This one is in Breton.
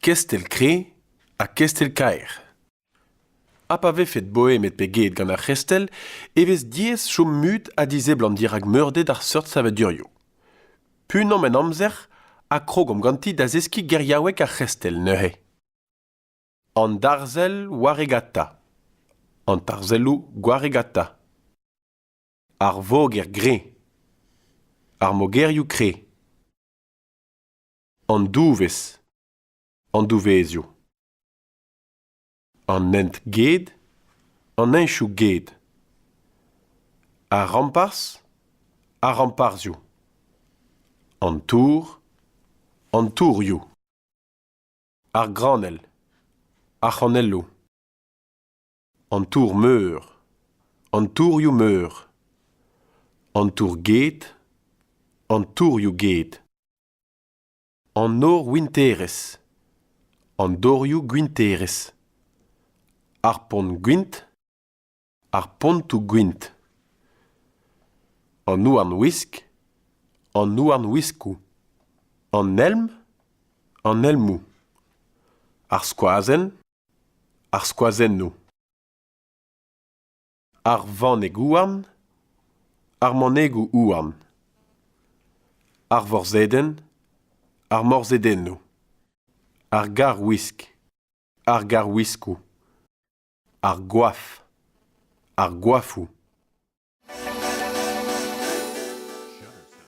Kestell kreñv ha kestell kaer. Ha pa vefed boemet pe get gant ar c'hestell e vez diaes chom mut ha diseblant dirak meurded ar seurt savadurioù. Punomp en amzer ha krogomp ganti da zeskiñ geriaoueg ar c'hestell neuze. An darzhell waregata. An tarzhelloù gwaregata. Ar voger greñv. Ar mogerioù kreñv. An douvez. An douvezioù. An hent ged, an henchoù ged. Ar ramparzh, ar ramparzhioù. An tour, an tourioù. Ar granell, ar c'hanelloù. An tour meur, an tourioù meur. An tour ged, an tourioù ged. An nor winterez, an dorioù gwinterez, ar pont gwint, ar pontoù gwint, an houarn-wisk, an houarn-wiskoù, an helm, an helmoù, ar skoazenn, ar skoazennoù. Ar vaneg-houarn, ar manegoù-houarn. Ar vorzedenn, ar morzedennoù. Ar garwisk, ar garwiskoù. Ar goaf, ar goafoù.